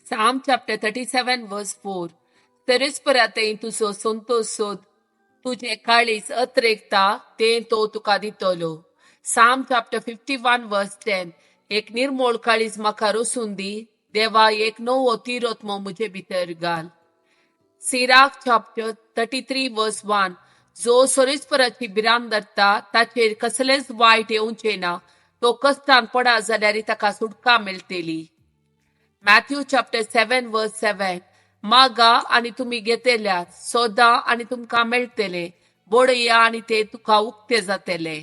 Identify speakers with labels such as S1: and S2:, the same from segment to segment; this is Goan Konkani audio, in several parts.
S1: Psalm chapter 37 verse 4. सरेस्परा थंय तुजो संतोश सोद, तुजें काळीज अत्रेगता तें तो तुका दितलो. Psalm chapter 51 verse 10. एक निर्मोळ काळीज म्हाका रोसून दी देवा, एक नवो तिरोत्मो म्हजे भितर घाल. Sirach chapter 33 verse 1. जो सरेस्पराची भिरांत धरता ताचेर कसलेंच वायट येवचें ना, तो कश्टान पडा जाल्यार ताका सुटका मेळटली. Matthew chapter 7 verse 7. मागा आनी तुमी घेतल्यात, सोदा आनी तुमकां मेळटले, बडया आनी ते तुका उक्ते जातले.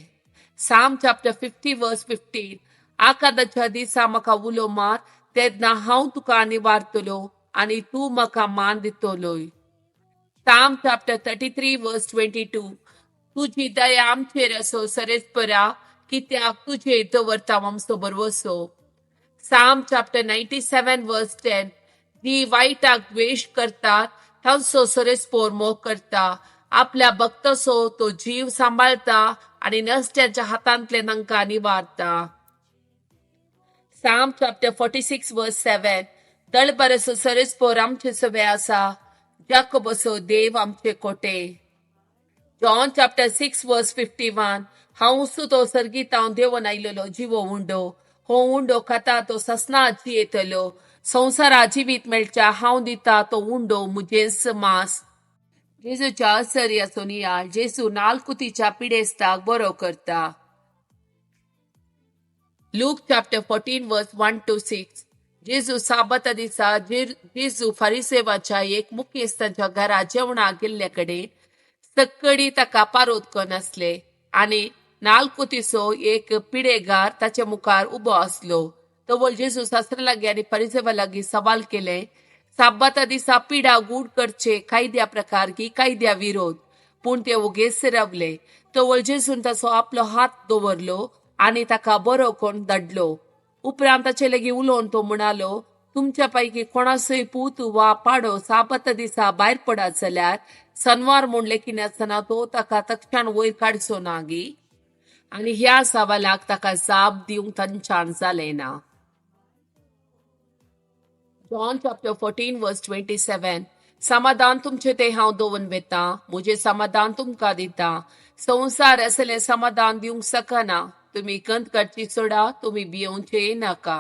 S1: Psalm chapter 50 verse 15. आकादाच्या दिसा म्हाका उलो मार, तेन्ना हांव तुका निवारतलो आनी तूं म्हाका मान दितलोय. Psalm chapter 33 verse 22. तुजी दया आमचेर असो सरेस्परा, कित्याक तुजे दवरता आमचो भरवसो. Psalm chapter 97 verse 10. जी वायटाक द्वेश करतात तांचो सरेस्पोर मोग करता, आपल्या भक्ताचो तो जीव सांबाळता आनी नश्ट्याच्या हातांतले तांकां निवारता. Psalm chapter 46 verse 7. दळबरसो सरेस्पोर आमचे सवे आसा, जाकोबसो देव आमचे कोटे. John chapter 6 verse 51. हांव तो सर्गीत देवन आयलेलो जिवो उंडो, हो उंडो खाता तो ससना जियेतलो. संवसारा जिवीत मेळच्या हांव दिता तो उंडो मुजेंच मास. जेजूच्या असर्याचो नियाळ. जेजू नालकुतीच्या पिडेस्ताक बरो करता. Luke chapter 14 verse 1 to 6. जेजू साबता दिसा जेजू फारिसेवाच्या एक मुखेस्ताच्या घरा जेवणाक गेल्ले कडेन सक्कडी ताका पारोत नासले आनी नालकुतीचो एक पिडेगार ताच्या मुखार उबो आसलो. तवळ जेजू सासरा लागीं आनी फारिसेवा लागीं सवाल केले, साबाता दिसा पिडा गूढ करचे कायद्या प्रकार की कायद्या विरोध? पूण ते ओगेच रावले. तवळ जेजून ताचो आपलो हात दवरलो आनी ताका बरो कोण धाडलो. उपरांत ताचे लागीं उलोवन तो म्हणालो, तुमच्या पैकी कोणाचोय पूत वा पाडो साबाता दिसा भायर पडत जाल्यार सनवार म्हूण लेखिनासतना तो ताका तक्षण वयर काडचो ना गी? आनी ह्या सवालाक ताका जाप दिवंक तांच्यान जालें ना. John chapter 14 verse 27. समाधान तुमचे ते हांव दवरून वेता, म्हजें समाधान तुमकां दिता. संवसार असलें समाधान दिवंक शकना. तुमी कंत काडची सोडा, तुमी भियोवचे नाका.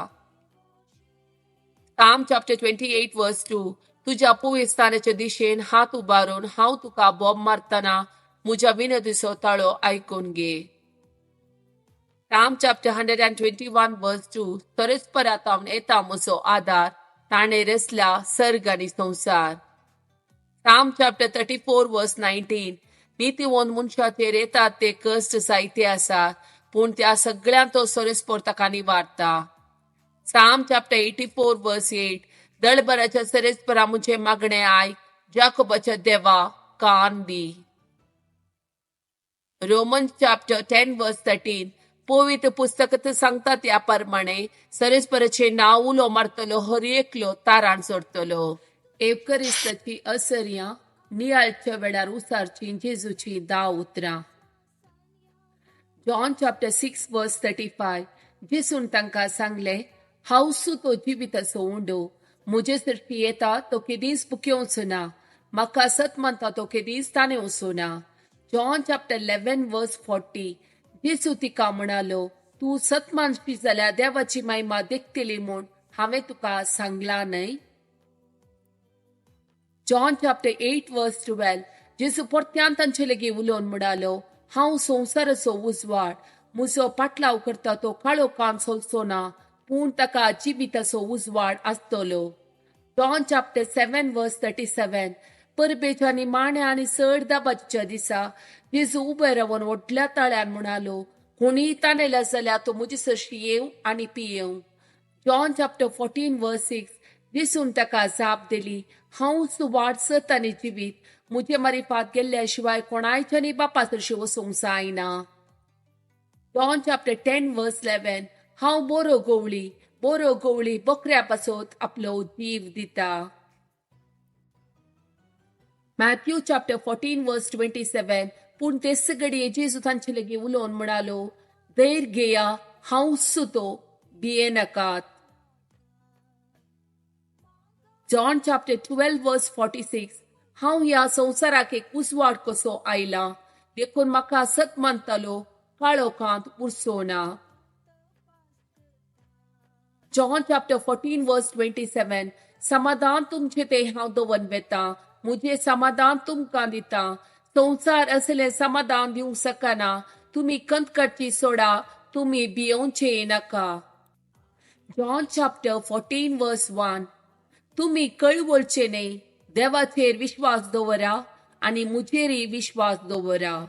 S1: Psalm chapter 28 verse 2. तुज्या पुविस्थानाच्या दिशेन हात उबारून हांव तुका बोब मारतना म्हज्या विनोदीचो ताळो आयकून घे. Psalm chapter 121 verse 2. सरेस्परातावन येता म्हजो आदार, ताणें रचला सर्ग आनी संवसार. Psalm chapter 34 verse 19. नितीवंत मनशाचेर येतात ते कश्ट जायते आसात, पूण त्या सगळ्यांत तो सरेस्पोर ताका निवारता. Psalm chapter 84 verse 8. दळबराच्या सरेस्परा म्हजें मागणें आयक, जाकोबाच्या देवा कान दी. Roman chapter 10 verse 13. पवित्र पुस्तक सांगता त्या प्रमाणे सरेस्पराचे नांव उलो मारतलो हर एकलो तारान सोडतलो. एवकरिस्ताची असर्यां नियाळच्या वेळार उसारची जेजूची 10 उतरां. John chapter 6 verse 35. जेजून तांकां सांगलें, हांव तो जिविताचो उंडो, म्हजे सरशी येता तो केदींच भुकेवचो ना, म्हाका सत मानता तो केदींच ताणेवचो ना. John chapter 11 verse 40. जेजू तिका म्हणालो, तूं सत मानशी जाल्यार देवाची महिमा देखतली म्हूण हांवें तुका सांगलां न्हय? John chapter 8 verse 12. जेजू परत्यान तांचे लागीं उलोवन म्हणालो, हांव संवसाराचो उजवाड, म्हजो पाटलाव करता तो काळो कान चलचो ना, पूण ताका जिविताचो उजवाड आसतलो. John chapter 7 verse 37. परबेच्या निमाण्या आनी चड दाबाच्या दिसा जेजू उबे रावन व्हडल्या ताळ्यान म्हणालो, कोणीय ताणेल्या जाल्यार तो म्हजे सरशी येवं आनी पियेवं. John chapter 14 verse 6. जेजून ताका जाप दिली, हांव वाट, सत आनी जिवीत, म्हजे मारिफात गेल्ल्या शिवाय कोणायच्यानी बापा सरशी वचूंक जायना. John chapter 10 verse 11. हांव बरो गवळी, बरो गवळी बकऱ्या पासत आपलो जीव दिता. Matthew chapter 14 verse 27. पूण तेच घडये जेजू तांचे लागीं उलोवन म्हणालो, धैर्य घेया, हांव सुतो, भिये नाकात. John chapter 12 verse 46, हांव ह्या संवसाराक एक उजवाड कसो आयला, देखून म्हाका सत मानतालो काळोखांत उरचो ना. John chapter 14 verse 27, समाधान तुमचे ते हांव दवर वेता, मुझे समाधान तुमकां दिता, संवसार असलें समाधान दिवंक शकना, तुमी कंत करची सोडा, तुमी भियोवचे नाका. John chapter 14 verse 1, तुमी कळवळचे न्हय, देवाचेर विश्वास दवरा आनी मुजेरय विश्वास दवरा.